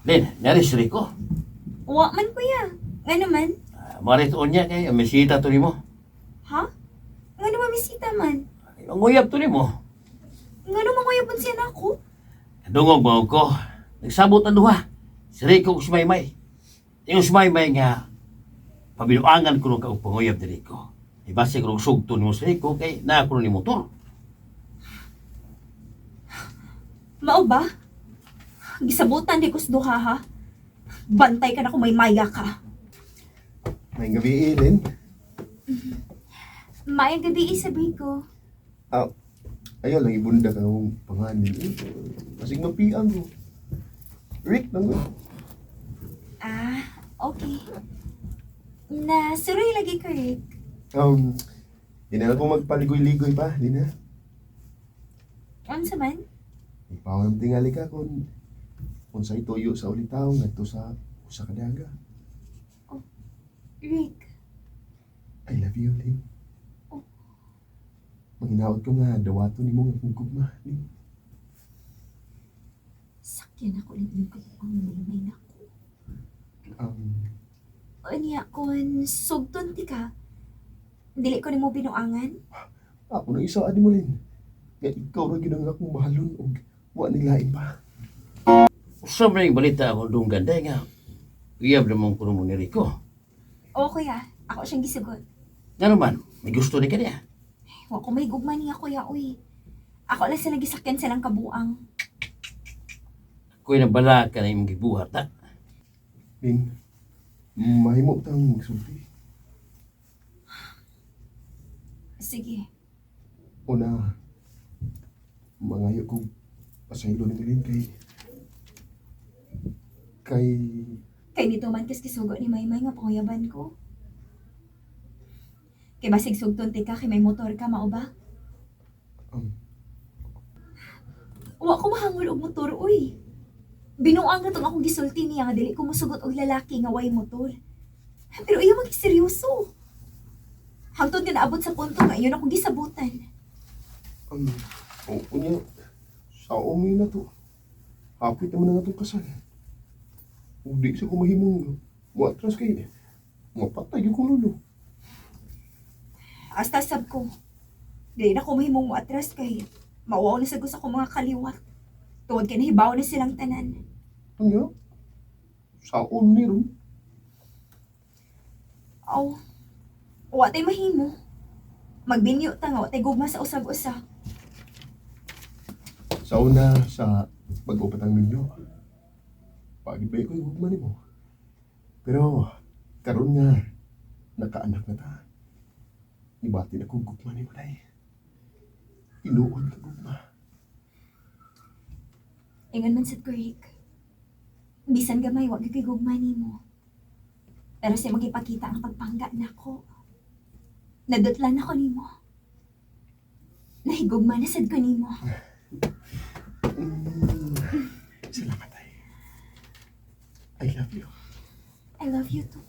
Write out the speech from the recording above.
Lin, nari si Rico. Wa man, kuya. Nga naman? Mari to niya kay misita to nimo. Ha? Nga naman misita man? Ang uyab to nimo. Nga naman kuya siya na ako? Dungog mo ko. Nagsabot ang duha. Si Rico ug si Maymay. Yung si Maymay nga pabinuangan ko ka og panguyab ni Rico. Ibase ko og sugto nimo si Rico kay naa ko ni motor. Mao ba? Gisabutan di kus duha ha. Bantay ka na kung may maya ka. May gabi, Lin. Maayong gabi, isabi ko. Ah, ayaw lang ibunda ka ng panganin. Eh, basig mapiang ko. Rick, nang Ah, okay. Na, suroy lagi ko, Rick. Di na lang ko magpaligoy-ligoy pa, Lina. Unsa man? Ipaw tingali ka kung sa'y tuyo sa ulitaw ngadto sa usa ka daga. Rick, I love you, Lin. Oh. Manginaot ko nga dawato nimo nga akong gugma, Lin. Sakyan ako lang yung ang may nako. Unya, kung sugton ti ka, dili ko nimo binuangan. Ako na isa ani mo, Lin. Nga ikaw ra gyud ang akong mahalon og wa ni lain pa. Usa man yung balita ako dunggan day nga. Uyab namang kuno mo ni Rico. Oo, kuya. Ako siyang gisugot. Nga naman, may gusto ni kaniya. Wa ko may gugma niya, kuya, uy. Ako lang sila gisakyan silang kabuang. Kuya nabala ka na imong gibuhat ha. Lin, mahimo tang magsulti. Sige. Una, mangayo kog pasaylo ni Lin kay Kay nito man kas kisugo ni Maymay nga panguyaban ko. Kay basig sugton ti ka kay may motor ka mao ba? Wa ko mahangol og motor uy. Binuang na tong akong gisulti niya nga dili ko mosugot og lalaki nga way motor. Pero iyo maging seryoso. Hangtod nga naabot sa punto nga iyon akong gisabutan. Unya sa umi na to. Hapit naman na natong kasal. Ug di sa ko mahimong muatras kay mapatay gyud kong lulo. Hasta sab ko. Dili na ko mahimong moatras kay mauwaw na sa gusto ko mga kaliwat. Tungod kay nahibaw na silang tanan. Unya sa ni ron. Aw, wa tay mahimo. Magbinyo ta nga wa tay gugma sa usag-usa. Sa una sa pag-upat ang minyo. Pagibay ko yung gugma nimo. Pero karon nga nakaanak na ta. Nibati na kong gugma nimo day. Tinuod ka gugma. Ingon man sad ko, Rick. Bisan gamay wa gyud ko'y gugma nimo. Pero sa imong gipakita ang pagpangga nako. Nadutlan ako nimo. Nahigugma na sad ko nimo. Salamat ay. I love you. I love you too.